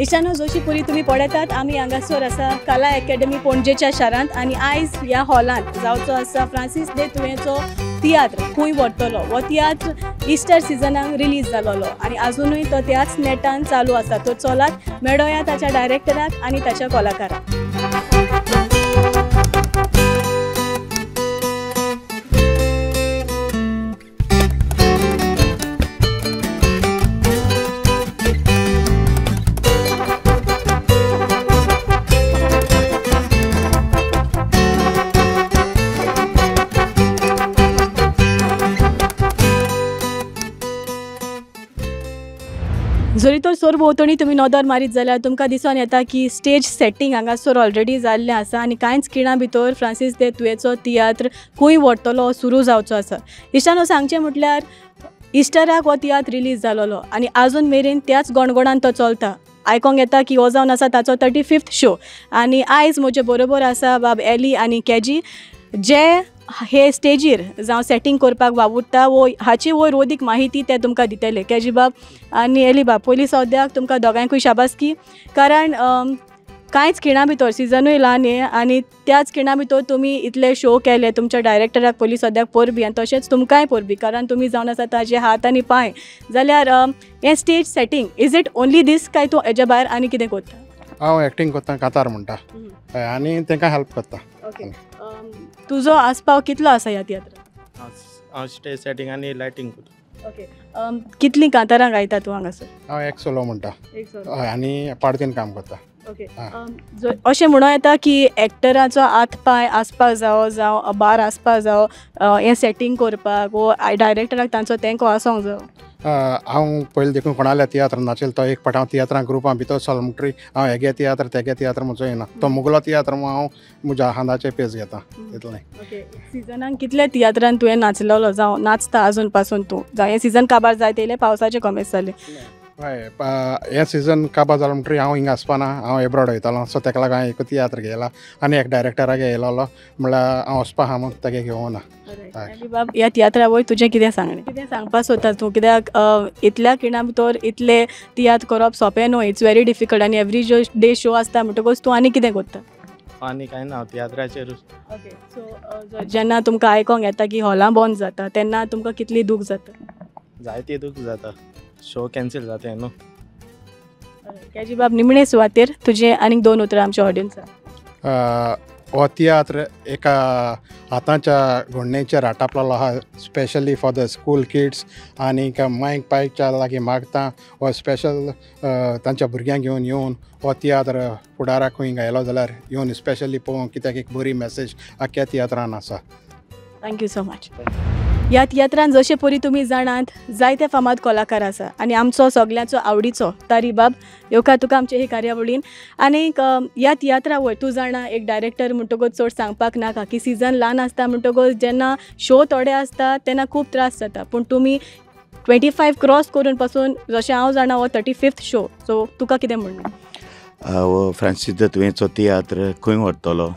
इशानो जोशी पुरी तुमी पळयतात. आमी हांगासर आसा कला एकेडमी पणजेच्या शारांत आनी आयज ह्या हॉलांत जावचो आसा फ्रांसीस दे तुयेचो तियात्र खूंय व्हरतलो. हो तियात्र इस्टर सिजनाक रिलीज जालोलो आनी आजुनूय तो त्याच नेटान चालू आसा. तो चलात मेळोया ताच्या डायरेक्टराक आनी ताच्या कलाकाराक. जरी तर सरभोंवतणी तुमी नदर मारीत जाल्यार तुमकां दिसून येता की स्टेज सेटींग हांगासर ऑलरेडी जाल्लें आसा आनी कांयच खिणा भितर फ्रांसीस दे तुयेचो तियात्र खूंय व्हरतलो सुरू जावचो आसा. इश्टानो सांगचें म्हटल्यार इस्टराक हो तियात्र रिलीज जालोलो आनी आजून मेरेन त्याच गणगणान तो चलता. आयकोंक येता की हो जावन आसा ताचो 35th show आनी आयज म्हजे बरोबर आसा बाब एली आनी केजी जे हे स्टेजीर जावं सेटींग करपाक वावुरता वो हाची वयर वोदीक माहिती ते तुमकां दितले. केजी बाब आनी एली बाब, पयलीं सद्याक तुमकां दोगांयकूय शाबासकी, कारण कांयच खिणा भितर सिजनूय ल्हान हे आनी त्याच खिणा भितर तुमी इतले शो केले. तुमच्या डायरेक्टराक पयलीं सद्याक परबी आनी तशेंच तुमकांय परबी, कारण तुमी जावन आसा ताजे हात आनी पांय. जाल्यार हें stage setting is it only these काय तूं हेज्या भायर आनी कितें करता? हांव एक्टींग करता, कातार म्हणटा आनी तांकां हेल्प करता. ओके, तुजो आस्पाव कितलो आसा ह्या तियात्रांत? हांव स्टेज सेटींग आनी लायटींग करता. ओके, कितलीं कांतारां गायता तूं हांगासर? हांव एक सोलो म्हणटा आनी पार्टीन काम करता. ओके, अशें म्हणूं येता की एक्टराचो हात पांय आसपाक जावो, जावं बार आसपाक जावो हें सेटींग करपाक वो डायरेक्टराक तांचो तेंको आसूंक जावो? हांव पयलीं देखून कोणाल्या तियात्र नाचेल तो एक पाट हांव तियात्रां ग्रुपां भितर चल म्हणटरी हांव हेगे तियात्र तेगे तियात्र म्हजो येना, तो मुगलो तियात्र म्हूण हांव म्हज्या हाताचे पेज घेता तितलें. ओके, सिजनान कितले तियात्रान तुवें नाचलेलो जावं नाचता आजून पासून तूं? जावं हें सिजन काबार जायत येयलें, पावसाचें कमेस जालें? हय, हें सिजन काबार जालें म्हणटरी हांव हिंगा आसपाना, हांव एब्रॉड वयतालो, सो तेका लागून हांवें एक तियात्र घेयला आनी एक डायरेक्टराक येयलोलो, म्हणल्यार हांव वचपा आहा म्हूण तेगे घेवना. बाब, ह्या तियात्रा वयर तुजें कितें सांगणें, कितें सांगपाक सोदता तूं? कित्याक इतल्या खिणा भितर इतले तियात्र करप सोंपें न्हू, it's very difficult आनी एवरी डे शो आसता म्हणटकूच तूं आनी कितें करता? आनी कांय ना तियात्राचेर. ओके, सो जेन्ना तुमकां आयकोंक येता की हॉलां बंद जाता तेन्ना तुमकां कितली दूख जाता? जायती दूख जाता, शो कॅन्सल जाता न्हू. केजी बाब, निमणे सुवातेर तुजें आनीक दोन उतरां आमच्या ऑडियन्साक. हो तियात्र एका हाताच्या घोडणेचेर आटापलेलो आहा, specially for the school kids आनीक मायक पायच्या लागीं मागता हो स्पेशल तांच्या भुरग्यांक घेवन येवन हो तियात्र फुडाराक खंय गायलो जाल्यार येवन स्पेशली पळोवंक, कित्याक एक बरी मॅसेज आख्ख्या तियात्रान आसा. Thank you so much. ह्या तियात्रान जशे परी तुमी जाणात जायते फामाद कलाकार आसा आनी आमचो सगल्यांचो आवडीचो तारी बाब येवकार तुका आमचे हे कार्यावळीन. आनीक ह्या तियात्रा वयर तूं जाणा एक डायरेक्टर म्हणटकूच चड सांगपाक नाका की सिजन ल्हान आसता म्हणटकूच जेन्ना शो थोडे आसता तेन्ना खूब त्रास जाता, पूण तुमी 25 क्रॉस करून पासून जशें हांव जाणा हो 35th show, सो तुका कितें म्हणणें? हो फ्रांसीस दे तुयेचो तियात्र खंय व्हरतलो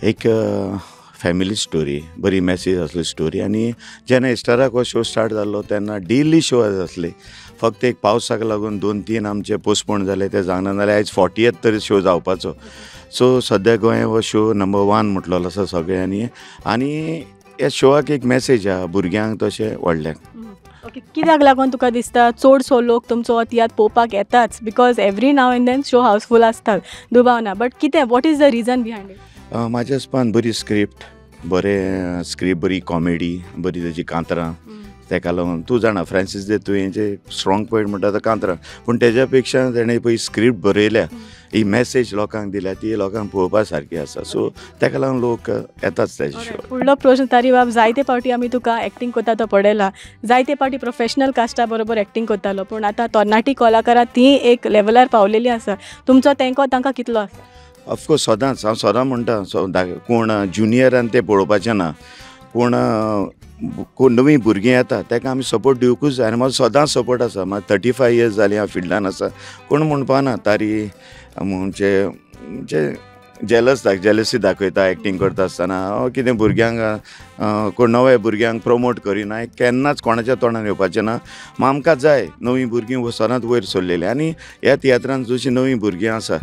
एक फॅमिली स्टोरी, बरी मॅसेज आसली स्टोरी. आनी जेन्ना इस्टराक हो शो स्टार्ट जाल्लो तेन्ना डेली शो आसले, फक्त एक पावसाक लागून 2-3 आमचे पोस्टपोन जाले, ते जावना जाल्यार आयज 40th तरी शो जावपाचो. सो सद्या गोंय हो शो नंबर 1 म्हटलेलो आसा सगळ्यांनी आनी ह्या शोआक एक मॅसेज आहा भुरग्यांक तशें व्हडल्यांक. ओके, कित्याक लागून तुका दिसता चडसो लोक तुमचो हो तियात्र पळोवपाक येताच? Because every now and then show housefull आसतात, दुबाव ना, बट कितें, what is the reason behind it? म्हाज्या हिसपान बरी स्क्रिप्ट, बरें स्क्रिप्ट, बरी कॉमेडी, बरी तेजी कांतरां, तेका लागून तूं जाणा फ्रांसीस दे तुयेंचे स्ट्रॉंग पॉयंट म्हणटा तो कांतरां, पूण तेज्या पेक्षा तेणें पळय स्क्रिप्ट बरयल्या, ही मॅसेज लोकांक दिल्या, ती लोकांक पळोवपा सारकी आसा, सो तेका लागून लोक येताच तेजे शो. फुडलो प्रश्न तारी बाब, जायते फावटी आमी तुका एक्टींग करता तो पळयला, जायते फावटी प्रोफेशनल कास्टा बरोबर एक्टींग करतालो, पूण आतां तरणाटी कलाकारां ती एक लेवलार पावलेली आसा, तुमचो तेंको तांकां कितलो आसा? ऑफकोर्स सदांच हांव सदां म्हणटा, कोण ज्युनियरान तें पळोवपाचें ना, कोण कोण नवीं भुरगीं येता ताका आमी सपोर्ट दिवकूच जाय आनी म्हाजो सदांच सपोर्ट आसा. म्हाका 35 इयर्स जालीं हांव फिल्डान आसा, कोण म्हणपा ना तारी म्हणजे म्हणजे जेलस जेलसी दाखयता एक्टींग करता आसतना कितें भुरग्यांक कोण नवे भुरग्यांक प्रमोट करिना केन्नाच कोणाच्या तोंडान येवपाचें ना. आमकां जाय नवीं भुरगीं सदांच वयर सरलेलीं आनी ह्या तियात्रान जशीं नवीं भुरगीं आसा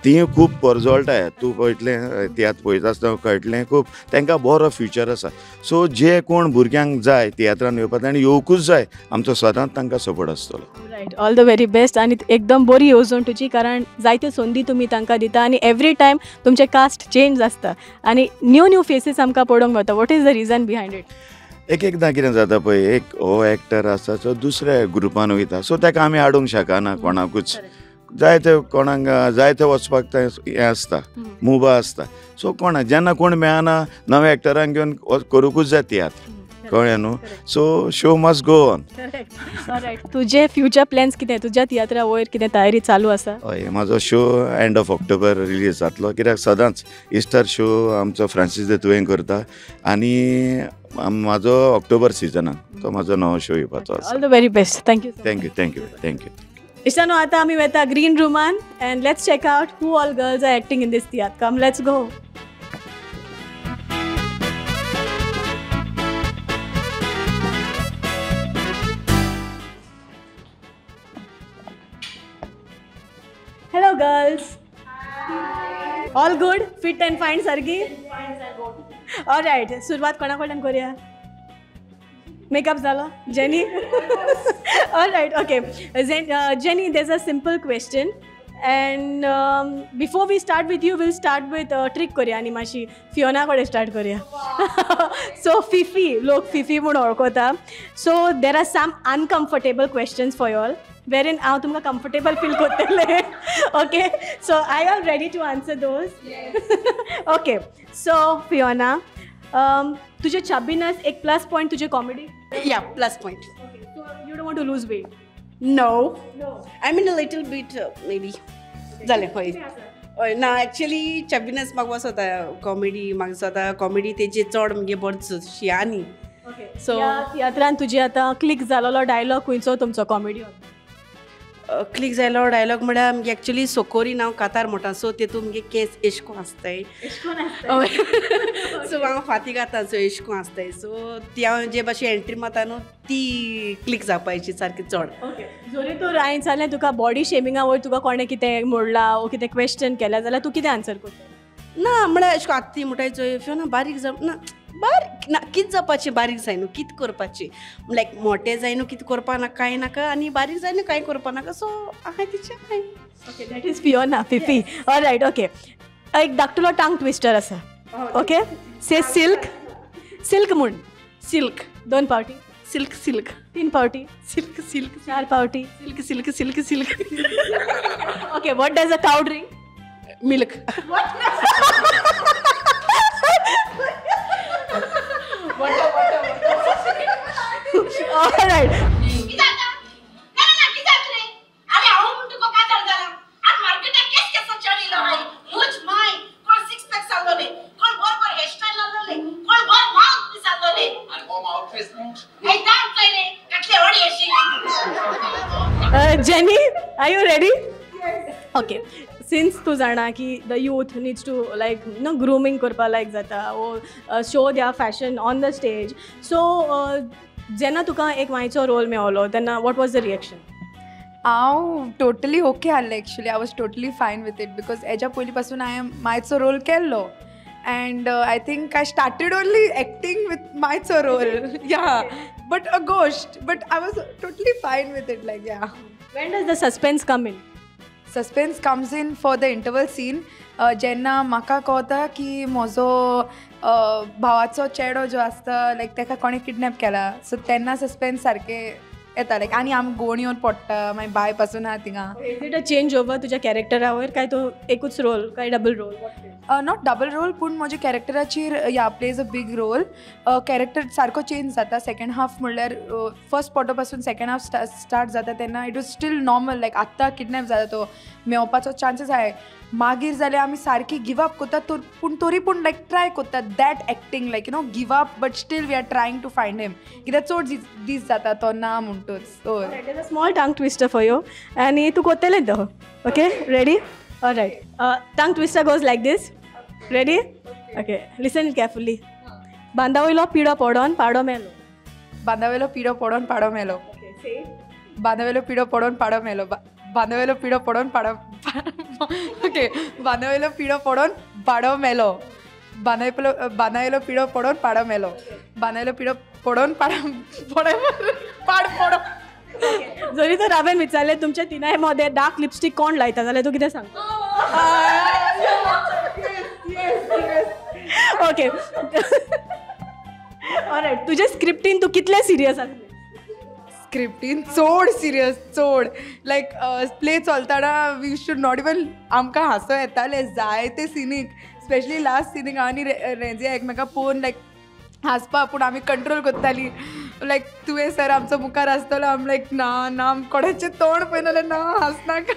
तीं खूब परजळटाय. तूं पळयतलें तियात्र पळयता आसतना कळटलें खूब तांकां बरो फ्युचर आसा. सो जे कोण भुरग्यांक जाय तियात्रान येवपाक आनी येवकूच जाय, आमचो सदांच तांकां सपोर्ट आसतलो. Right, all the very best. आनी एकदम बरी येवजण तुजी, कारण जायत्यो संदी तुमी तांकां दिता आनी एवरी टायम तुमचें कास्ट चेंज आसता आनी न्यू न्यू फेसीस आमकां पळोवंक मेळटा. What is the reason behind it? एक एकदां कितें जाता पळय, एक हो एक्टर आसा जो दुसऱ्या ग्रुपान वयता, सो ताका आमी हाडूंक शकना कोणाकूच. जाय ते कोणाक जाय ते वचपाक तें हें आसता, मुभा आसता. सो कोणा जेन्ना कोण मेळना नव्या एक्टरांक घेवन करूंकूच जाय तियात्र, कळ्ळें न्हू? So show must go on. तुजे फ्युचर प्लॅन्स कितें? तुज्या तियात्रा वयर कितें तयारी चालू आसा? हय, म्हाजो show end of October release जातलो, कित्याक सदांच इस्टर शो आमचो फ्रांसीस दे तुवें करता आनी म्हाजो ऑक्टोबर सिजनान तो म्हाजो नवो शो येवपाचो आसा. All the very best. Thank you. Thank you, thank you, thank you. इश्टानो, आतां आमी वता green रुमान and let's check out who all girls are acting in this tiatr. Come, let's go. Hello girls. Hi. All good? Fit and fine सारकी? All right. सुरवात कोणा कडल्यान करूया? Makeup जालो? Jenny? All right, okay. Jenny, there's a simple question and before we start with you, we'll start with trick करूया आनी मातशी Fiona कडेन स्टार्ट करूया. सो फिफी, लोक फिफी म्हूण वळखता. So there are some uncomfortable questions for you all, wherein हांव तुमकां कम्फर्टेबल फील करतलें. Okay, so I are ready to answer those? Okay, so Fiona, तुझे चबीनस एक प्लस पॉइंट तुझे comedy? Yeah, plus point. Okay, so you don't want to lose weight? No. No. I mean a little bit maybe. जालें हय. हय ना, actually चबीनस म्हाका वचता comedy, म्हाका दिसता कॉमेडी तेजी चड मुगे बरी शियानी. ओके, सो तियात्रान तुजी आतां क्लिक जालोलो डायलॉग खंयचो तुमचो कॉमेडी? क्लिक जायलो डायलॉग म्हळ्यार आमगे एक्चुअली सोकोरीन हांव कातार म्हणटा, सो तेतून मुगे केंस एशको आसताय, सो हांव फाती घाता, सो एशको आसताय, सो ती हांव जे भाशेन एंट्री मारता न्हू ती क्लिक जावपाची सारकी चड. ओके, जरी तूं हांवें जाल्यार तुका बॉडी शेमिंगा वयर तुका कोणें कितें म्हणलां वो कितें क्वेश्चन केलां जाल्यार तूं कितें आन्सर करता? ना म्हळ्यार एशको आतां ती म्हणटाय चोय ना बारीक जाव ना बारीक ना कितें जावपाचें, बारीक जाय न्हू कितें करपाचें, लायक मोटें जाय न्हू कितें करपा नाका कांय नाका आनी बारीक जाय न्हू कांय करपा नाका, सो आहाय तिचें आहाय. Okay, that is Fiona Fifi. All right, okay. एक धाकटुलो टांग ट्विस्टर आसा. ओके, से सिल्क, सिल्क म्हूण. सिल्क. दोन पावटी. Silk silk. तीन पावटी. Silk silk. चार पावटी. Silk silk silk silk. Okay, what does a cow drink? Milk. All right. Jenny, are you ready? Yes. Okay. Since तूं जाणा की the youth needs to like you know grooming करपा लायक जाता वो show their fashion on the stage, so जेन्ना तुका एक मायचो role मेवलो तेन्ना what was the reaction? हांव टोटली ओके आहलें actually. I was totally fine with it because हेज्या पयलीं पासून हांवें मायचो रोल केल्लो and I think I started only acting with मायचो role. Yeah, but a ghost, but I was totally fine with it. Like yeah. When does the suspense come in? Suspense comes in for the interval scene. जेन्ना म्हाका कळता की म्हजो भावाचो चेडो जो आसता लायक ताका कोणें किडनॅप केला, सो तेन्ना सस्पेन्स सारकें येता लायक आनी आमी गोवन येवन पडटा, मागीर बाय पासून आहा थिंगा. Is it a change over तुज्या कॅरेक्टरावर काय तो एकूच रोल काय double role? Not double role, पूण म्हज्या कॅरेक्टराचेर yeah plays a big role. Character सारको चेंज जाता सेकेंड हाफ म्हणल्यार फर्स्ट पोटो पासून सेकेंड हाफ स्टार्ट जाता तेन्ना it was still normal like आत्तां किडनॅप जाता तो मेवपाचो चान्सीस आहाय. मागीर जाल्यार आमी सारकी गिव अप करता पूण तरी पूण लायक ट्राय करता that acting like you know give up but still we are trying to find him, कित्याक चड दीस जाता तो ना म्हणटूच. हय, small tongue twister for you आनी तूं करतलें तो. Okay, ready? All right. Tongue twister goes like this. Ready? Okay, listen carefully. बांदा वयलो पिडो पडोन पाडो मेलो. बांदा वयलो पिडो पडोन पाडो मेलो. बांदा वयलो पिडो पडोन पाडो मेलो. बांदा वयलो पिडो पडोन पाडो. ओके, बांदा वयलो पिडो पडोन पाडो मेलो. बांदा वयलो पिडो पडोन पाडो मेलो. बांदा वयलो पिडो पडोन पाडो पाड पडो. जरी तर हांवें विचारलें तुमच्या तिनाय मदें डार्क लिपस्टीक कोण लायता जाल्यार तूं कितें सांगता? Okay, all right. तुजे स्क्रिप्टीन तूं कितलें सिरियस आसलें? स्क्रिप्टीन चड सिरियस, चड लायक प्ले चलतना we should not even आमकां हांसो येताले जायते सिनीक, स्पेशली लास्ट सिनीक हांव आनी रेंजिया एकमेका पळोवन लायक हांसपा, पूण आमी कंट्रोल करताली. लायक तुवें सर आमचो मुखार आसतलो, आम लायक ना ना कोणाचें तोंड पळयना जाल्यार ना हांसनाका.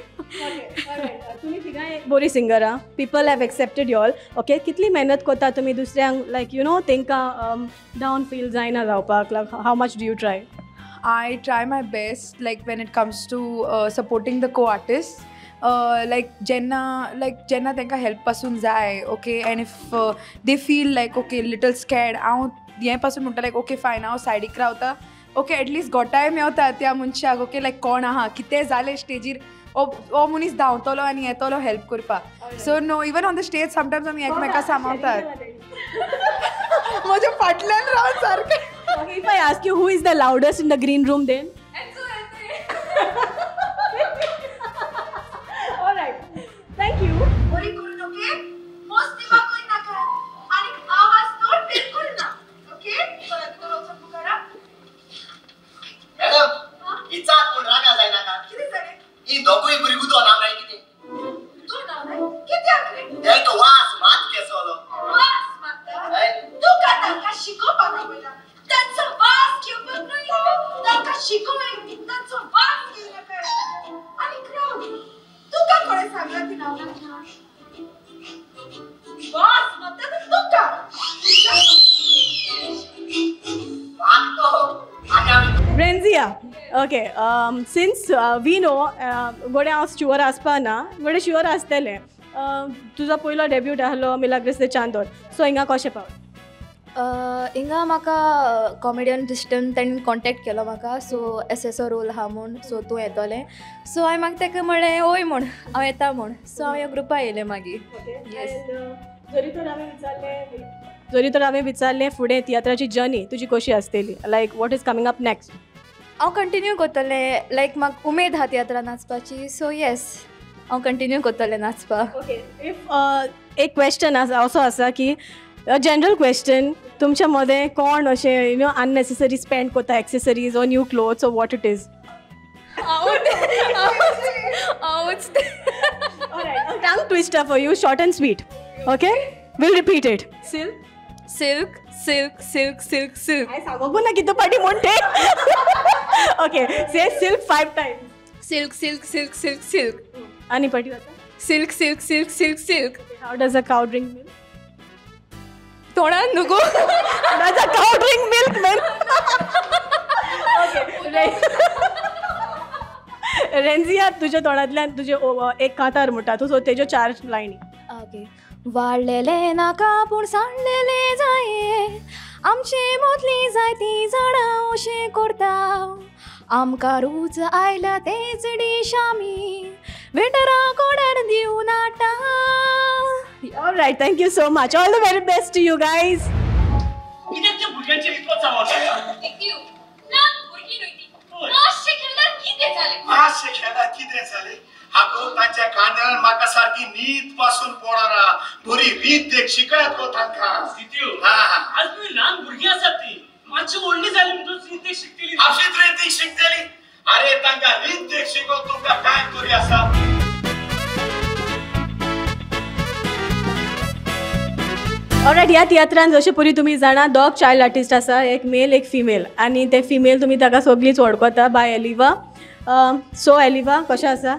तुमी तिगांय बरी सिंगरां, people have accepted y'all. Okay, कितली मेहनत करता तुमी दुसऱ्यांक लायक you know तांकां डावन फील जायना जावपाक? Like how much do you try? I try my best like when it comes to supporting the co-artists. Like जेन्ना तांकां हेल्प पासून जाय, okay, and if they feel like okay little scared, हांव हें पासून म्हणटा लायक ओके फायन, हांव सायडीक रावता, ओके एटलिस्ट गोटाय मेवता त्या मनशाक, ओके लायक कोण आहा कितें जालें स्टेजीर ओ मनीस धांवतलो आनी येतलो हेल्प करपाक. So no, even on the stage sometimes आमी एकमेका सांबाळतात. म्हज्या फाटल्यान रावन सारकें. Okay, if I ask you who is the loudest in the green room then? All right. Thank you. बरी करून ओके? मस्ती वागोय नाका आनी आवाज तर बिलकुल ना. ओके? चला तुका वचून मुखारा. मॅडम, इचात म्हूण रागा जायनाका. कितें जालें? ही दोगूय भुरगीं दोन नांव कितें? दोन नांव कित्याक रे? एक वास मात केसलो. वास मारता? तुका तांकां शिकोवपाक आवयला. तांचो वास घेवपाक न्हय, तांकां शिकोवंक तांचो वास घेवनाका. आनी राव, तुका कोणें सांगलां ती नांव नाका? वास मारता तर तुका. Renzia, okay, since we know गोडे हांव शुअर आसपा ना, गोडे शुअर आसतलें. तुजो पयलो डेब्यूट आहलो मिलाग्रेस दे चांदोर, सो हिंगा कशें पावलें? हिंगा म्हाका कॉमेडियन सिस्टम तांणी कॉन्टेक्ट केलो म्हाका, सो एसएसओ रोल आहा म्हूण, सो तूं येतलें. सो हांवें म्हाका ताका म्हणलें ओय म्हूण हांव येता म्हूण, सो हांव ह्या ग्रुपा येयलें मागीर. जरी तर हांवें विचारलें फुडें तियात्राची जर्नी तुजी कशी आसतली, like what is coming up next? हांव कंटिन्यू करतलें, लायक म्हाका उमेद आहा तियात्रां नाचपाची, सो येस हांव कंटिन्यू करतलें नाचपाक. ओके, if एक क्वेश्चन आसा असो आसा की जनरल क्वेश्चन, तुमच्या मदें कोण अशें you know unnecessary spend करता accessories or new clothes or what it is? हांवूच. Tongue twister for you, short and sweet. Okay, will repeat it. Silk silk silk silk silk silk. हांवें सांगूंक ना कितें पाटी म्हणटे. Okay, say silk 5 times. Silk silk silk silk silk. आनी पाटी जाता? Silk silk silk silk silk. How does a cow drink milk? तोंडान न्हू. Does a cow drink milk, man? Okay, Renzia, तुज्या तोंडांतल्यान तुजें एक कांतार म्हणटा तूं, सो तेज्यो 4 लायनी. ओके. वाडलेलें नाका पूण सांडलेलें जाये, आमचे मदलीं जायतीं जाणां अशें करता, आमकां रूच आयल्या तेच डीश आमी वेटरा कोणाक दिवन हाडटा. All right, thank you so much. All the very best to you guys. कित्याक त्या भुरग्यांचेर इतलो चावो जाता? भुरगीं न्हय ती, मातशें खेळ्ळ्यार कितें जालें? मातशें खेळ्ळ्यार कितें जालें? आगो तांच्या कानार म्हाका सारकी न्हीद पासून पडना. बरी रीत देख शिकयात गो तांकां. आज तुमी ल्हान भुरगीं आसात ती, मातशी व्हडली जाली म्हणटकच रीत देख शिकतली. आपशीच रीत देख शिकतली? अरे तांकां रीत देख शिकोवंक तुमकां टायम तरी आसा? ऑलरायट, ह्या तियात्रान जशें परी तुमी जाणा दोग चायल्ड आर्टिस्ट आसा, एक मेल एक फिमेल, आनी ते फिमेल तुमी ताका सगळींच वळखता बाय एलिवा. सो एलिवा कशें आसा?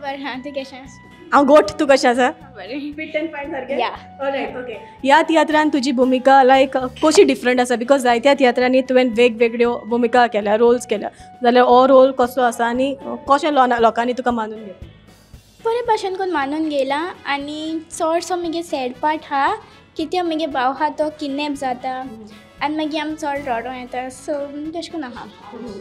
बरें आहा, तूं कशें आसा? हांव गोट, तूं कशें आसा? बरें. फिट एंड फायन सारकें? या. All right, okay. ह्या तियात्रान तुजी भुमिका लायक कशी डिफरंट आसा? Because जायत्या तियात्रांनी तुवें वेगवेगळ्यो भुमिका केल्या, रोल्स केल्या, जाल्यार हो रोल कसो आसा आनी कशें लोकांनी तुका मानून घेतलें? बरे भाशेन करून मानून गेला आनी चडसो मुगे सॅड पार्ट आहा कित्याक मुगे भाव आहा तो किडनॅप जाता आनी मागीर आमी चड रडों येता सो तशें करून आहा.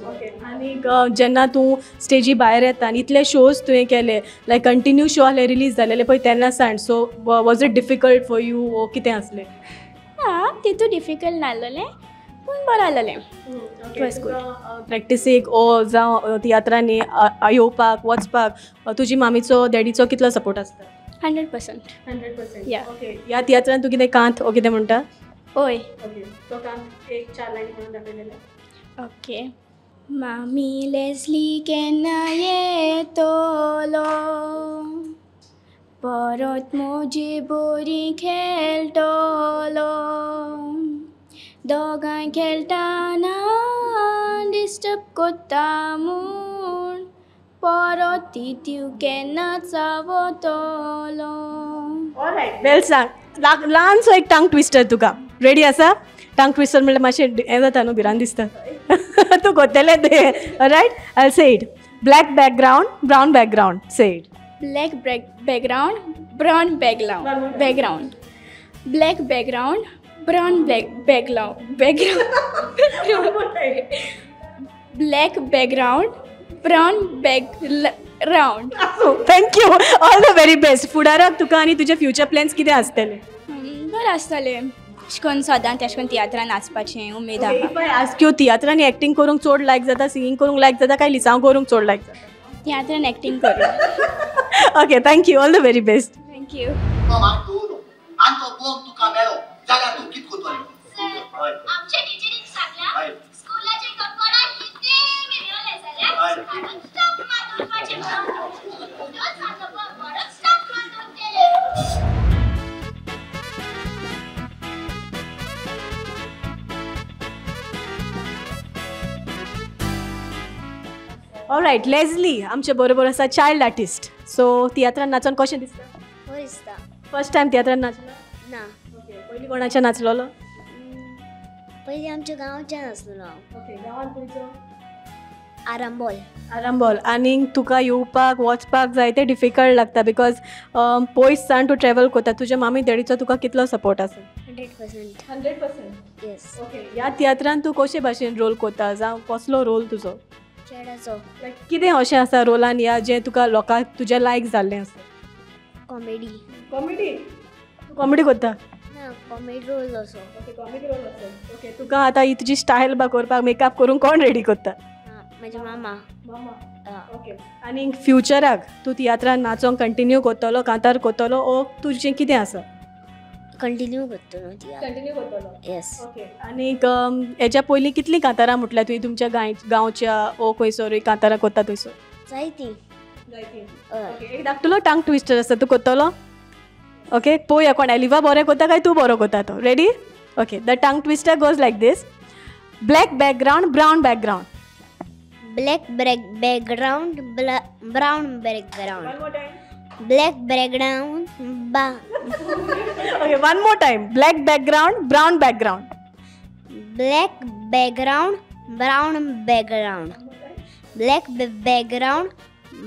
ओके आनीक जेन्ना तूं स्टेजी भायर येता आनी इतले शोज तुवें केले लायक कंटिन्यू शो आहले रिलीज जालेले पळय तेन्ना सान so was it difficult for you वो कितें आसलें? ना तितू डिफिकल्ट नासलेलें पूण बरें आसलेलें. प्रॅक्टिसीक ओ जावं तियात्रांनी येवपाक वचपाक तुजी मामीचो डॅडीचो कितलो सपोर्ट आसता? 100%. 100%. या. ओके ह्या तियात्रान तूं कितें कांत ओ कितें म्हणटा? हय. ओके तो कांत एक 4 लायनी म्हणून दाखयलेलें. ओके. मामी लेस्ली केन्ना येतलो परत म्हजी बोरी खेळटलो दोगांय खेळटाना डिस्टर्ब कोत्ता म्हूण परत तितू केन्ना चावतलो. ऑलरायट वेल सांग ल्हानसो एक टांग ट्विस्टर तुका रेडी आसा? टांग ट्विस्टर म्हणल्यार मातशें हें जाता न्हू भिरांत दिसता. तूं कोत्तलें तें. Alright I say it. Black background brown background say it. Black background brown background black background brown background black background brown background. Thank you all the very best. फुडाराक तुका आनी तुजे फ्युचर प्लॅन्स कितें आसतले? बरें आसतलें अशें करून सदांच तेशें करून तियात्रान नाचपाचें उमेद आहा. आस्क you तियात्रांनी एक्टींग करूंक चड लायक जाता सिंगींग करूंक लायक जाता काय लिसांव करूंक चड लायक जाता? तियात्रान एक्टींग करूंक. Okay thank you all the very best. Thank you. जाल्यार तूं कित कोत्तोलें? आमच्या टिचरीन सांगलां स्कुलाचे कपडा कितें मेळ्ळें जाल्यार हांवें स्टॉप मारून बरोच स्टॉप मारून केलें. ऑलरायट लेस्ली आमचे बरोबर आसा चायल्ड आर्टिस्ट. सो तियात्रान नाचोन कशें दिसता? बरें दिसता. फर्स्ट टायम तियात्रान नाचलो? ना. पयलीं कोणाच्या नाचलोलो? पयलीं आमच्या गांवच्यान आसलेलो हांव. ओके गांवान खंयचो? आरांबोल. आरांबोल. आनीक तुका येवपाक वचपाक जायते डिफिकल्ट लागता because पयस सान तूं ट्रॅवल करता. तुज्या मामी डॅडीचो तुका कितलो सपोर्ट आसा? 100%. 100%? येस. ओके ह्या तियात्रान तूं कशे भाशेन रोल करता जावं कसलो रोल तुजो? चेड्याचो. लायक कितें अशें आसा रोलान ह्या जें तुका लोकांक तुजें लायक जाल्लें आसा? कॉमेडी. कॉमेडी? तूं कॉमेडी करता? ना कॉमेडी रोल असो. ओके कॉमेडी रोल असो. ओके तुका आतां ही तुजी स्टायल बा करपाक मेकअप करूंक कोण रेडी करता? म्हज्या मामा. मामा. ओके आनी फ्युचराक तूं तियात्रान नाचोंक कंटिन्यू करतलो कांतार करतलो ओ तुजें कितें आसा? कंटिन्यू करतलो तियात्र. कंटिन्यू करतलो. येस. ओके आनीक हेच्या पयलीं कितलीं कांतारां म्हटल्यार तुवें तुमच्या गांवच्या ओ खंयसरूय कांतारां करता थंयसर? जायतीं. जायतीं. ओके एक धाकटुलो टांग ट्विस्टर आसा तूं करतलो? ओके पळोवया कोण एलिवा बरें करता काय तूं बरो करता तो. Ready? Okay the tongue twister goes like this. Black background brown background. Black background brown background. Black background okay one more time. Black background brown background. Black background brown background. Black background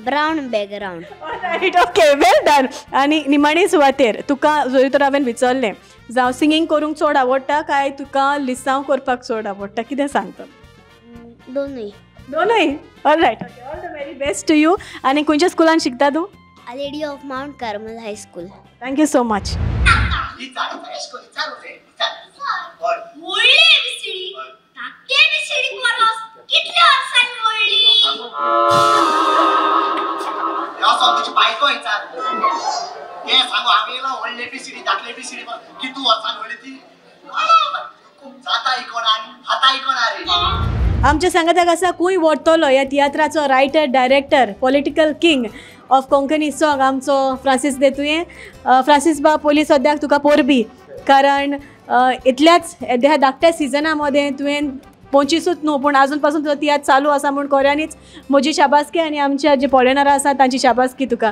brown background. Right okay well done. आनी निमाणे सुवातेर तुका जरी तर हांवें विचारलें जावं singing करूंक चड आवडटा काय तुका लिसांव करपाक चड आवडटा कितें सांगता? दोनूय. दोनूय. Alright okay all the very best to you. आनी खंयच्या स्कुलान शिकता तूं? Lady of Mount Carmel High School. Thank you so much. आमच्या सांगाताक आसा कूय वोडटलो ह्या तियात्राचो writer director political king of Konkani song आमचो फ्रांसीस दे तुयें. फ्रांसीस बाब पयलीं सद्याक तुका परबी कारण इतल्याच ह्या धाकट्या सिजना मदें तुवें 25ूच न्हू पूण आजून पासून तुजो तियात्र चालू आसा म्हूण खऱ्यांनीच म्हजी शाबासकी आनी आमच्या जे पॉलेनरां आसा तांची शाबासकी तुका.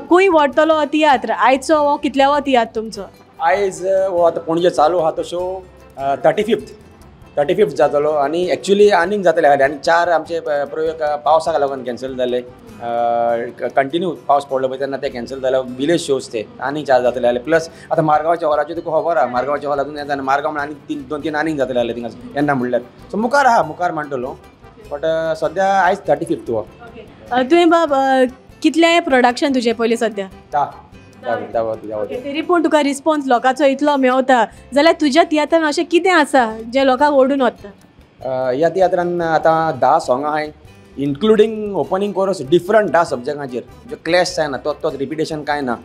कूय वोडटलो हो तियात्र आयचो हो कितल्यावो तियात्र तुमचो? आयज हो आतां पणजे चालू आहा तो शो 35th. 35 जातलो आनी एक्चुली आनीक जातले आनी 4 आमचे प्रयोग पावसाक लागून कॅन्सल जाले. कंटिन्यू पावस पडलो पळय तेन्ना ते कॅन्सल जाले. विलेज शोज ते आनीक 4 जातले आसले. प्लस आतां मारगांवच्या हॉलाच्यो तुका खबर आहा, मारगांवच्या हॉल अजून येता, मारगांव म्हणल्यार आनीक 2-3 आनीक जातले आसले थिंगा येन्ना म्हणल्यार. सो मुखार आहा, मुखार मांडटलो, बट सद्या आयज 35 हो. तुवें बाब कितलें प्रोडक्शन तुजें पयलीं सद्या? 10. तरी पूण तुका रिस्पॉन्स लोकांचो इतलो मेवता जाल्यार तुज्या तियात्रान अशें कितें आसा जें लोकांक ओडून वता? ह्या तियात्रान आतां 10 सोंगां आहाय, इन्क्लुडींग ओपनींग कोरस डिफरंट 10 सब्जेक्टांचेर, म्हणजे क्लॅश जायना, तोच रिपिटेशन कांय ना.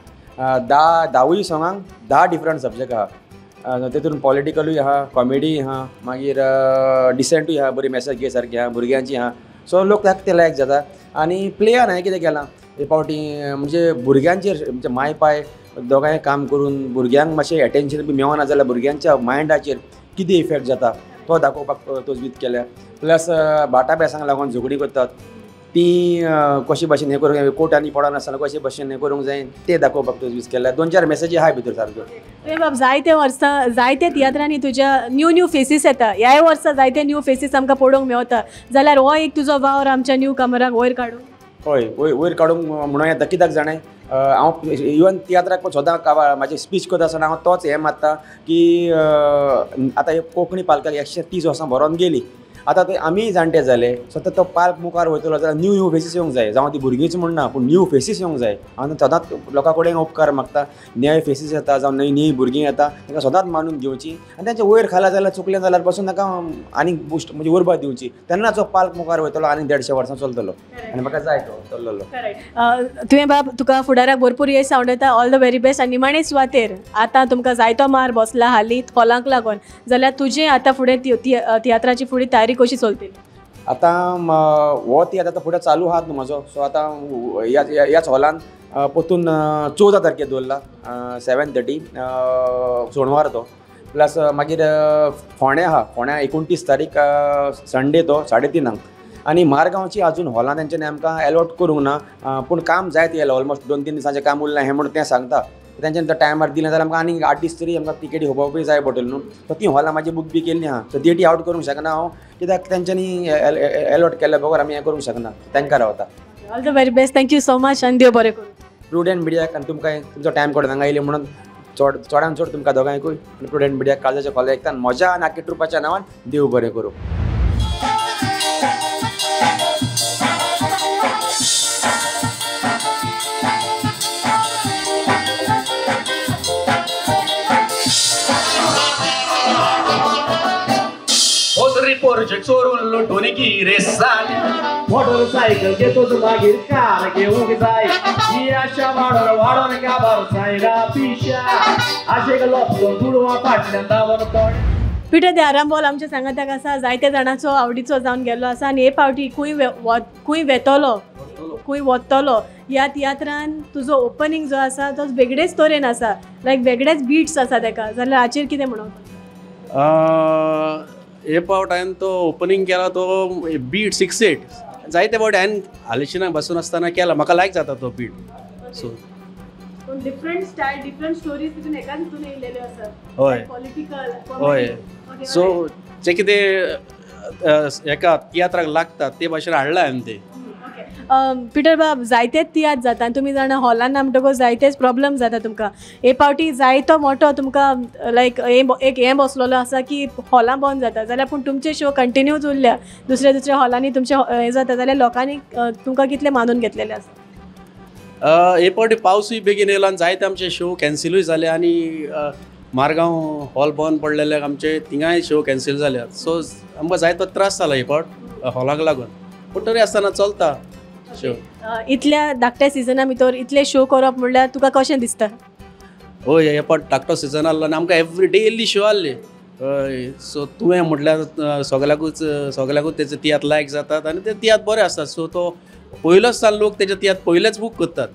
10 सोंगांक 10 डिफरंट सब्जेक्ट आहा. तेतून पॉलिटिकलूय आहा, कॉमेडी आहा, मागीर डिसेंटूय आहा, बरी मॅसेज घे सारकी आहा, भुरग्यांची आहा. सो लोक ताका ते लायक जाता. आनी प्लेयान हांवें कितें केलां हे फावटी, म्हणजे भुरग्यांचेर, म्हणजे माय पाय दोगांय काम करून भुरग्यांक मातशें एटेन्शन बी मेवना जाल्यार भुरग्यांच्या मायंडाचेर कितें इफेक्ट जाता तो दाखोवपाक तजवीज केल्या. प्लस भाटा बेसांक लागून झगडीं करतात ती कशे भाशेन हें करूंक जाय, कोर्टांनी पडनासतना कशे भाशेन हें करूंक जाय तें दाखोवपाक तजवीज केल्या. 2-4 मॅसेजी आहाय भितर सारक्यो. तुवें बाब जायते वर्सां जायते तियात्रांनी तुज्या न्यू न्यू फेसीस येता, ह्याय वर्सा जायते न्यू फेसीस आमकां पळोवंक मेवता, जाल्यार हो एक तुजो वावर आमच्या न्यू कमराक वयर काडूंक? हय, वयर काडूंक म्हणूं येता. कित्याक जाणें, हांव इवन तियात्राक पण सदां म्हाजी स्पीच करता आसतना हांव तोच हें मारता की आतां हे कोंकणी पालकाक 130 वर्सां भरोन गेली, आतां ते आमी जाणटे जाले, सो आतां तो पाल्क मुखार वयतलो जाल्यार न्यू न्यू फेसीस येवंक जाय. जावं ती भुरगींच म्हूण ना, पूण न्यू फेसीस येवंक जाय. हांव सदांच लोकां कडेन उपकार मागता, नवे फेसीस येता जावं नवी नवी भुरगीं येता तांकां सदांच मानून घेवची आनी तांचे वयर खाला जाल्यार चुकलें जाल्यार पासून तांकां आनीक बुस्ट म्हणजे उर्बा दिवची, तेन्नाच हो पाल्क मुखार वयतलो आनी 150 वर्सां चलतलो. आनी म्हाका जाय तो चल्लोलो. तुवें बाब तुका फुडाराक भरपूर येस आवडटा, ऑल the very best. आनी निमाणे सुवातेर आतां तुमकां जायतो मार बसला हालीं हॉलांक लागून, जाल्यार तुजें आतां फुडें तियात्राची फुडें तयारी कशी चलतली? आतां हो तियात्र आतां फुडें चालू आहात न्हू म्हाजो, सो आतां ह्याच हॉलान परतून 14 तारखेर दवरला, 7:30 सोनवार तो. प्लस मागीर फोंड्या आहा, फोंड्या 29 तारीख संडे तो 3:30. आनी मारगांवची अजून हॉलान तेंच्यांनी आमकां एलॉट करूंक ना, पूण काम जायत येयलां, ऑलमोस्ट 2-3 दिसांचें काम उरलां हें म्हणून तें सांगता. तेंच्यांनी टायमार दिलें जाल्यार आमकां आनीक 8 दीस तरी आमकां तिकेटी होवपाकूय जाय पडटली न्हू. सो ती हॉलां म्हाजी बूक बी केल्ली आहा, सो डेटी आवट करूंक शकना हांव, कित्याक तेंच्यांनी एलॉट केल्या बगर आमी हें करूंक शकना, तांकां रावता. All the very best, thank you so much आनी देव बरें करूं. प्रुडंट मिडियाक आनी तुमकां तुमचो टायम काडून हांगा येयले म्हणून चडान चड तुमकां दोगांयकूय आनी प्रुडंट मिडियाक काळजाच्या खोला एकता म्हज्या आनी आख्या ट्रुपाच्या नांवान देव बरें करूं. चोरून लुटून गिरे साली मोटरसायकल घेतोच मागीर कार घेवंक जाय, ही आशा वाडोन वाडोन काबार जायना पिशा, आशेक लोपलो दुडवा फाटल्यान धांवन कोण. पिटर दे आरांबोल आमच्या सांगाताक आसा, जायते जाणांचो आवडीचो जावन गेल्लो आसा आनी हे फावटी खूंय वेतलो खूंय वतलो ह्या तियात्रान तुजो ओपनींग जो आसा तो वेगळेच तरेन आसा, लायक वेगळेच बिट्स आसा तेका, जाल्यार हाचेर कितें म्हणूंक? हे फावट हांवें तो ओपनींग केला तो बीट 6-8 जायते फावट हांवें आलेशिनाक बसून आसतना केला, म्हाका लायक जाता तो बीट. सो पूण डिफरंट स्टायल डिफरंट स्टोरीज तितून एकाच हितून येयलेल्यो आसा. हय पॉलिटिकल, हय. सो जें कितें हेका तियात्राक लागता ते भाशेन हाडला हांवें तें. पिटर बाब जायतेच तियात्र जाता आनी तुमी जाणा हॉलान म्हणटकूच जायतेच प्रॉब्लम जाता तुमकां. हे फावटी जायतो मोठो तुमकां लायक एक हें बसलेलो आसा की हॉलां बंद जाता, जाल्यार पूण तुमचे शो कंटिन्यूज उरल्या, दुसऱ्या दुसऱ्या हॉलांनी तुमचे हें जाता, जाल्यार लोकांनी तुमकां कितलें मानून घेतलेलें आसा? हे फावटी पावसूय बेगीन येयलो आनी जायते आमचे शो कॅन्सिलूय जाले आनी मारगांव हॉल बंद पडलेल्याक आमचे थिंगाय शो कॅन्सील जाल्यात. सो आमकां जायतो त्रास जाला हे फावट हॉलाक लागून, पूण तरी आसतना चलता शो. इतल्या धाकट्या सिजना भितर इतले शो करप म्हणल्यार तुका कशें दिसता? हय, हे फावट धाकटो सिजन आहलो आनी आमकां एवरी डेली शो आहले. हय, सो तुवें म्हटल्यार सगळ्याकूच तेजे तियात्र लायक जातात आनी ते तियात्र बरे आसतात. सो तो पयलोच सान लोक तेजे तियात्र पयलेच बूक करतात.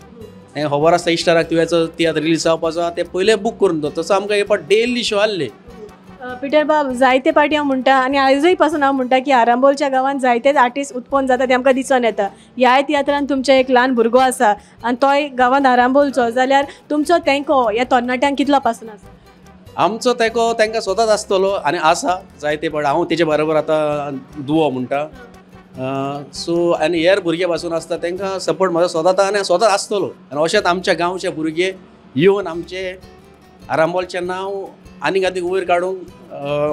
हें खबर आसता इश्टाराक तुवेचो तियात्र रिलीज जावपाचो आहा ते पयले बूक करून दवरता. तसो आमकां हे फावट डेली शो आहले. पिटर बाब जायते पाटी हांव म्हणटा आनी आयजूय पासून हांव म्हणटा की आरांबोलच्या गांवांत जायतेच आर्टिस्ट उत्पन्न जाता ते आमकां दिसून येता. ह्याय तियात्रान तुमचें एक ल्हान भुरगो आसा आनी तोय गांवांत आरांबोलचो, जाल्यार तुमचो तेंको ह्या तरणाट्यांक कितलो पासून आसा? आमचो तेंको तांकां स्वताच आसतलो आनी आसा जायते पण हांव तेजे बरोबर आतां दुवो म्हणटा. सो आनी हेर भुरगे पासून आसता तांकां सपोर्ट म्हजो स्वता आनी स्वताच आसतलो. आनी अशेंच आमच्या गांवचे भुरगे येवन आमचे आरांबोलचें नांव आनीक आनीक वयर काडूंक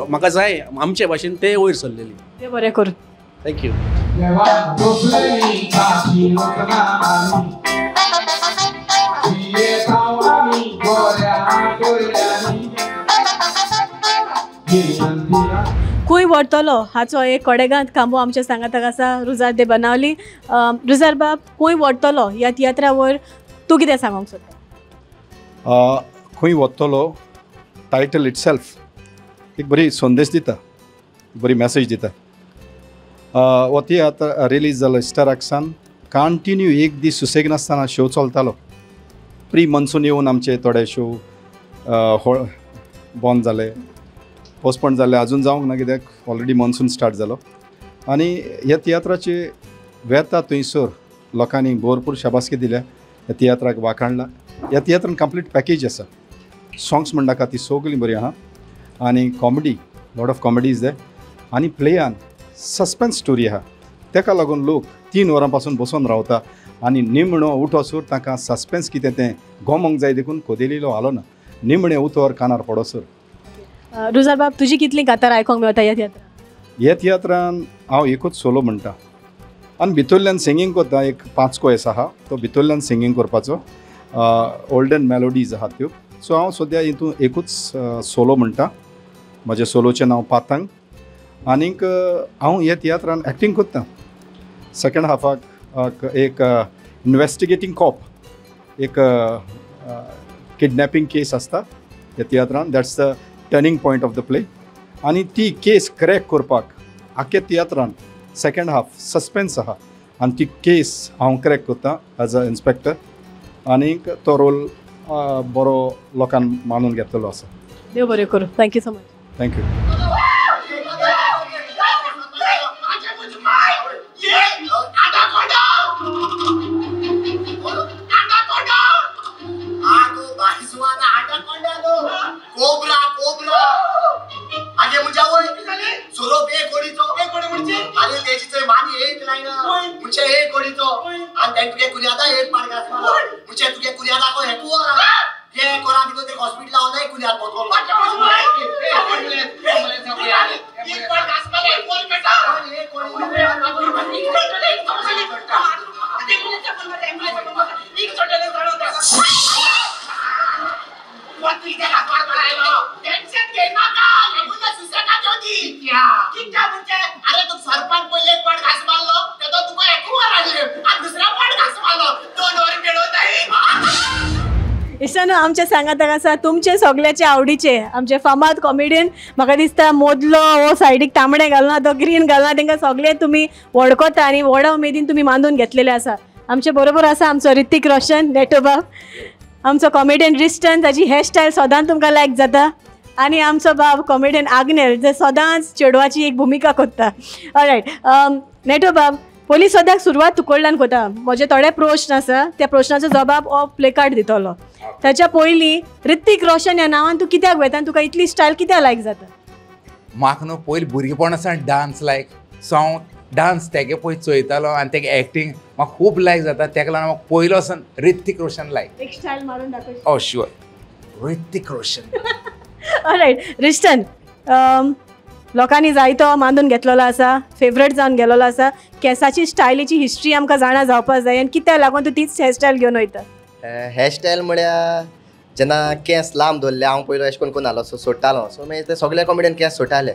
म्हाका जाय आमचे भाशेन ते वयर सरलेली. ते बरें करूं. Thank you. खूंय व्हरतलो हाचो एक कोडेगांत खांबो आमच्या सांगाताक आसा रुजार दे बनावली. रुजार बाब, खूंय व्हरतलो ह्या तियात्रा वयर तूं कितें सांगूंक सोदता? खूंय वतलो टायटल इटसेल्फ एक बरी संदेश दिता, बरी मॅसेज दिता. हो तियात्र रिलीज जालो इस्टराक सान कंटिन्यू एक दीस सुसेग नासतना शो चलतालो. प्री मॉन्सून येवन आमचे थोडे शो बंद जाले, पोस्टपोन जाले, अजून जावंक ना कित्याक ऑलरेडी मॉन्सून स्टार्ट जालो. आनी ह्या तियात्राचे वेता थंयसर लोकांनी भरपूर शाबासकी दिल्या, ह्या तियात्राक वाखाणला. ह्या तियात्रान कंप्लीट पॅकेज आसा. सॉंग्स म्हणटाका ती सगळीं बरी आहा आनी comedy, lot of comedy is there. आनी प्लेयान सस्पेन्स स्टोरी आहा, तेका लागून लोक 3 वरां पासून बसून रावता आनी निमणो उठोसर तांकां सस्पेन्स कितें तें गोमोंक जाय देखून कोदेलिलो हालो ना, निमणें उतर कानार पडोसर. रुजार बाब, तुजी कितली कातार आयकोंक मेळटा ह्या तियात्रान? ह्या तियात्रान हांव एकूच सोलो म्हणटा आनी भितरल्यान सिंगींग करता. एक 5 कोयस आहा तो भितरल्यान सिंगींग करपाचो, ओल्डन मेलोडीज आहा त्यो. सो हांव सद्या हितून एकूच सोलो म्हणटा. म्हजें सोलोचें नांव पातंग. आनीक हांव ह्या तियात्रान एक्टींग करता. सेकेंड हाफाक एक इन्वेस्टिगेटींग कॉप, एक किडनॅपिंग केस आसता ह्या तियात्रान. That's the turning point of the play. आनी ती केस क्रॅक करपाक आख्या तियात्रान सेकेंड हाफ सस्पेन्स आहा आनी ती केस हांव क्रॅक करता एज अ इन्स्पेक्टर. आनीक तो रोल बरो लोकांक मानून घेतलेलो आसा. देव बरें करूं. Thank you so much. Thank you. Cobra cobra आगे मुझ्या वय सोरोप एक कोडीचो एक कोडी म्हणजे अरे तेची चोय मानी एक लायना मुझे एक कोडीचो आणि तें तुगे कुर्यादा एक पाड घास मुझे तुगे कुर्यादा को हेकू ये कोरा बितो ते हॉस्पिटल लावन एक कुर्याद पोतलो एक पाड घास माले एक कोडी बेटा एक कोडी टेन्शन घेनाका अरे तू सरपंच पयले एक पाट घास मारलो तेतो तुका एकू वर हाडले आनी दुसऱ्या पाट घास मारलो 2 वर मेळो जाय. इश्टानो, आमच्या सांगाताक आसा तुमचे सगळ्याचे आवडीचे आमचे फामाद कॉमेडियन. म्हाका दिसता मोदलो हो सायडीक तांबडे घालना तो ग्रीन घालना, तांकां सगळे तुमी वळखता आनी व्हडा उमेदीन तुमी मानून घेतलेले आसा. आमचे बरोबर आसा आमचो ऋतिक रोशन नेटो बाब, आमचो कॉमेडियन रिस्टन ताची हेअरस्टायल सदांच तुमकां लायक जाता, आनी आमचो बाब कॉमेडियन आग्नेल जे सदांच चेडवाची एक भुमिका करता. ऑलरायट नेटो बाब, पयलीं सद्याक सुरवात तुकडल्यान करता. म्हजे थोडे प्रश्न आसा, त्या प्रश्नाचो जबाब हो प्लेकार्ड दितलो. ताच्या पयलीं ऋतिक रोशन ह्या नांवान तूं कित्याक वयता आनी तुका इतली स्टायल कित्याक लायक जाता? म्हाका न्हू पयलीं भुरगेपण आसा डांस लायक, सो हांव डांस तेगे पळय चोयतालो आनी तेगे एक्टींग म्हाका खूब लायक जाता. तेका लागून म्हाका पयलो आसा ऋतिक रोशन लायक. एक स्टायल मारून दाखय. Oh sure, Hrithik Roshan. Alright Rishton, लोकांनी जायतो मानून घेतलेलो आसा, फेवरेट जावन गेलेलो आसा. केसाची स्टायलीची हिस्ट्री आमकां जाणा जावपाक जाय आनी कित्याक लागून तूं तीच हेअरस्टायल घेवन वयता? हेअरस्टायल म्हळ्यार जेन्ना केंस लांब दवरले हांव पयलो अशें कोण कोण आलो सो सोडटालो, सो मागीर ते सगळे कॉमेडियन केंस सोडटाले.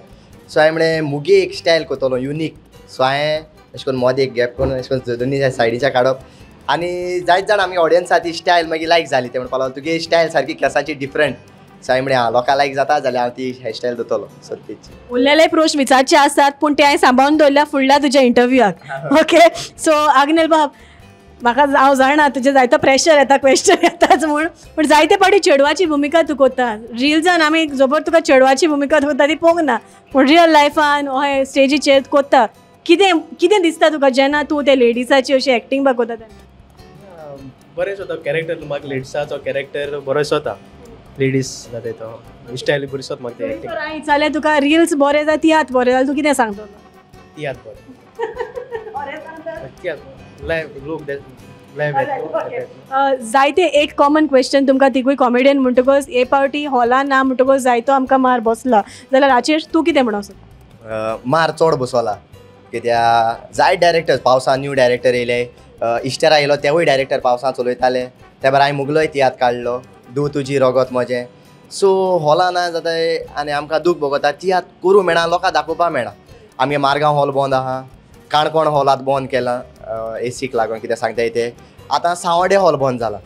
सो हांवें म्हळें मुगे एक स्टायल करतलो युनीक. सो हांवें अशें करून मदें एक गॅप करून अशें करून दोनी सायडीच्या काडप आनी जायत जाण आमी ऑडियन्स आहा ती स्टायल मागीर लायक जाली. ते म्हणपाक लागलो तुगे स्टायल सारकी केंसाची डिफरंट. सो हांवें म्हळें आं लोकां लायक जाता जाल्यार हांव ती हेअरस्टायल दवरतलो. सो तेची उरलेले प्रश्न विचारचे आसात पूण ते हांवें सांबाळून दवरल्या फुडल्या तुज्या इंटरव्यूआक. ओके, सो आग्नेल बाब, म्हाका हांव जाणा तुजें जायतो प्रेशर येता, क्वेश्चन येताच म्हूण, पूण जायते फावटी चेडवाची भुमिका तूं करता. रिल्सान आमी जबर तुका चेडवाची भुमिका करता ती पळोवंक ना, पूण रियल लायफान हय स्टेजीचेर करता. कितें कितें दिसता तुका जेन्ना तूं ते लेडिसाची अशी एक्टींग बा करता तेन्ना? बरें दिसता कॅरेक्टर, म्हाका लेडिसाचो कॅरेक्टर बरो दिसता. लेडीज जाताय तो स्टायल बरी दिसता म्हाका ते एक्टिंग. हांवें विचारलें तुका रिल्स बरे जाय तियात्र बरे जाल्यार तूं कितें सांगतलो? तियात्र बरें, तियात्र लायव लोक लायव. जायते एक कॉमन क्वेश्चन तुमकां तिगूय कॉमेडियन म्हणटकच हे पावटी हॉलान ना म्हणटकच जायतो आमकां मार बसला जाल्यार हाचेर तूं कितें म्हणूंक सोदता? मार चड बसला कित्याक जायते डायरेक्टर्स पावसान न्यू डायरेक्टर येयले, इश्टरा येयलो तेवूय डायरेक्टर पावसान चलयताले, त्या भायर हांवें मुगलोय तियात्र काडलो दू तुजी रगत म्हजें. सो हॉलां ना जाता आनी आमकां दूख भोगता, तियात्र करूं मेळना, लोकांक दाखोवपाक मेळना. आमगे मारगांव हॉल बंद आहा, काणकोण हॉल आतां बंद केलां एसीक लागून कितें सांगताय ते. आतां सांवड्डे हॉल बंद जाला,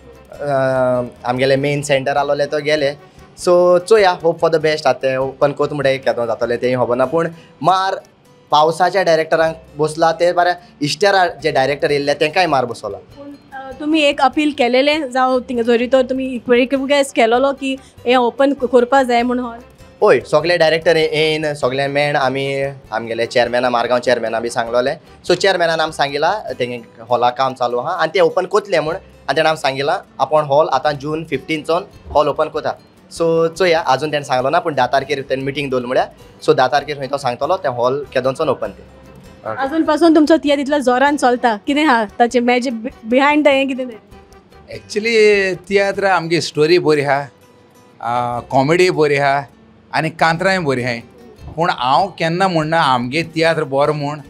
आमगेले मेन सेंटर आसलोले तो गेले. सो चोया, होप फॉर the best. आतां तें ओपन कोत म्हणटा केदो जातलें तेंय खबर ना, पूण मार पावसाच्या डायरेक्टरांक बसला, ते बरें इश्टरा जे डायरेक्टर येयल्ले तेंकांय मार बसला. तुमी एक अपील केलेलें जावं थिंगा जरी तर तुमी रिक्वेस्ट केलेलो की हें ओपन करपा जाय म्हूण हॉल? हय, सगळे डायरेक्टर येयन सगळे मेण आमी आमगेले चेअरमॅना मारगांव चेअरमॅना बी सांगलोले. सो चेअरमॅनान आमी सांगिलां तेंगे हॉला काम चालू आहा आनी ते ओपन कोतले म्हूण, आनी तेणें आमी सांगिलां आपूण हॉल आतां जून 15 हॉल ओपन कोता. सो चोया, आजून तेणें सांगलो ना, पूण 10 तारखेर तेणें मिटींग दवरली म्हळ्यार सो 10 तारखेर खंय तो सांगतलो तें हॉल केदोनचोन ओपन तें. अजून पासून तुमचो तियात्र इतलो जोरान चलता, कितें आहा ताचें मॅजीक बिहायंड the हें कितें तें? एक्चुली तियात्र आमगे स्टोरी बरी आहा, कॉमेडी बरी आहा आनी कांतरांय बरी आहाय. पूण हांव केन्ना म्हणना आमगे तियात्र बरो म्हूण,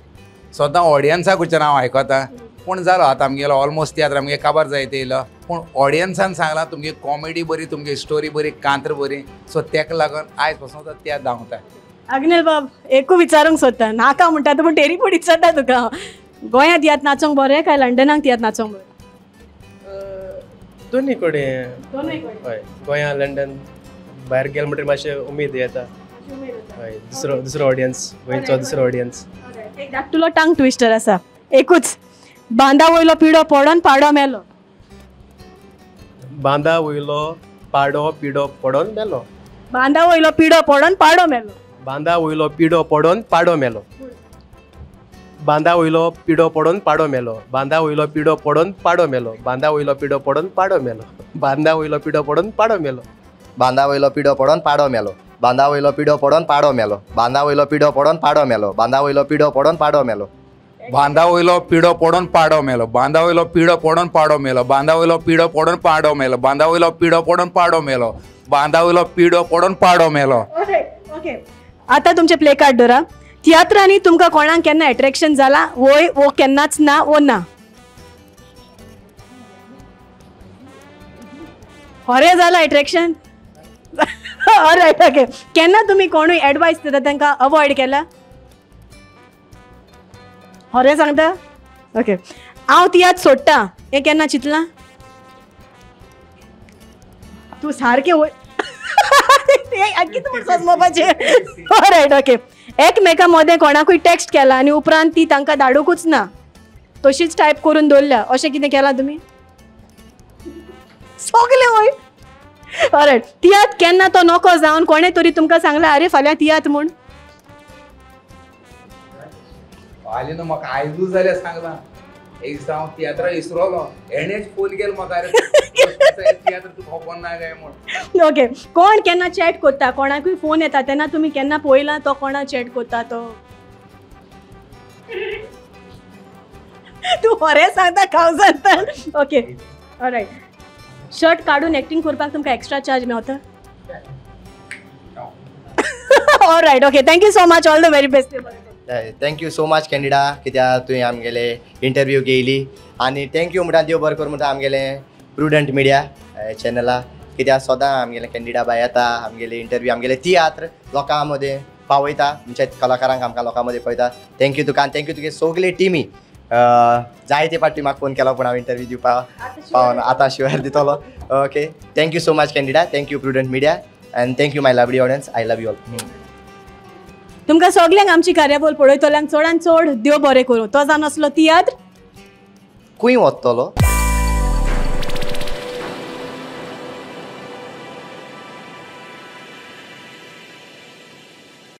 सदां ऑडियन्साक वचून हांव आयकता. पूण जालो आतां आमगेलो ऑलमोस्ट तियात्र आमगे काबार जायत येयलो, पूण ऑडियन्सान सांगलां तुमगे कॉमेडी बरी, तुमगे स्टोरी बरी, कांत्र बरी. सो तेका लागून आयज पासून तो तियात्र धांवता. आग्नेल बाब, एकू विचारूंक सोदता, नाका म्हणटा पूण टेरी पूण विचारता तुका, गोंयांत तियात्र नाचोंक बरें काय लंडनाक तियात्र नाचोंक बरें? दोनूय कडेन. दोनूय कडेन. हय, गोंया लंडन भायर गेले म्हणटकीर मातशें उमेद येता. हय, दुसरो दुसरो ऑडियन्स, गोंयचो दुसरो ऑडियन्स. एक धाकटुलो टांग ट्विस्टर आसा एकूच, बांदा वयलो पिडो पडोन पाडो मेलो. बांदा वयलो पाडो पिडो पडोन मेलो. बांदा वयलो पिडो पडोन पाडो मेलो. बांदा वयलो पिडो पडोन पाडो मेलो. बांदा वयलो पिडो पडोन पाडो मेलो. बांदा वयलो पिडो पडोन पाडो मेलो. बांदा वयलो पिडो पडोन पाडो मेलो. बांदा वयलो पिडो पडोन पाडो मेलो. बांदा वयलो पिडो पडोन पाडो मेलो. बांदा वयलो पिडो पडोन पाडो मेलो. बांदा वयलो पिडो पडोन पाडो मेलो. बांदा वयलो पिडो पडोन पाडो मेलो. बांदा वयलो पिडो पडोन पाडो मेलो. बांदा वयलो पिडो पडोन पाडो मेलो. बांदा वयलो पिडो पडोन पाडो मेलो. बांदा वयलो पिडो पडोन पाडो मेलो. बांदा वयलो पिडो पडोन पाडो मेलो. ओके, आतां तुमचें प्ले कार्ड दवरा. तियात्रांनी तुमकां कोणाक केन्ना एट्रेक्शन जाला वय वो केन्नाच ना वो ना? खरें जाला एट्रेक्शन? All right, okay. केन्ना तुमी कोणूय एडवायस दिता तांकां अवॉयड केला? खरें सांगता? ओके. हांव तियात्र सोडटा हें केन्ना चिंतलां? तूं सारकें वय कितें म्हूण सोजमोपाचें? All right, okay. एकमेका मदें कोणाकूय टॅक्स्ट केला आनी उपरांत ती तांकां धाडुंकूच ना, तशीच टायप करून दवरल्या, अशें कितें केलां तुमी? सगलें वय? ऑलरायट. तियात्र केन्ना तो नको जावन कोणें तरी तुमकां सांगलां अरे फाल्यां तियात्र म्हूण? फाल्यां न्हू, म्हाका आयजूच जाल्यार सांगलां. एक दिसा हांव तियात्रा विसरोलो, हेणेच फोन केलो म्हाका, अरे तियात्र तुका खबर ना काय म्हूण. ओके. कोण केन्ना चॅट कोत्ता, कोणाकूय फोन येता तेन्ना तुमी केन्ना पळयलां तो कोणा चॅट कोत्ता तो? तूं खरें सांगता कावजांतल्यान? Okay, alright. शर्ट काडून एक्टिंग करपाक तुमकां एक्स्ट्रा चार्ज मेवता? Alright, okay. Thank you so much, all the very best. Thank you so much Candida, कित्याक तुवें आमगेले इंटरव्यू घेयली आनी thank you म्हणटा देव बरें करूं म्हणटा आमगेले प्रुडंट मिडिया चॅनला, कित्याक सदां आमगेले कॅन्डिडा बाय येता, आमगेले इंटरव्यू आमगेले तियात्र लोकां मदें पावयता, आमच्या कलाकारांक आमकां लोकां मदें पळयता. Thank you तुका आनी thank you तुगे सगले टिमी. जायते फावटी म्हाका फोन केलो पूण हांव इंटरव्यू दिवपाक पावना, आतां शिवार दितलो. Okay, thank you so much Candida, thank you Prudent Media and thank you my lovely audience. I love you all. तुमकां सगल्यांक आमची कार्यावळ पळयतल्यांक चडान चड देव बरें करूं. तो जावन आसलो तियात्र खंय वतलो.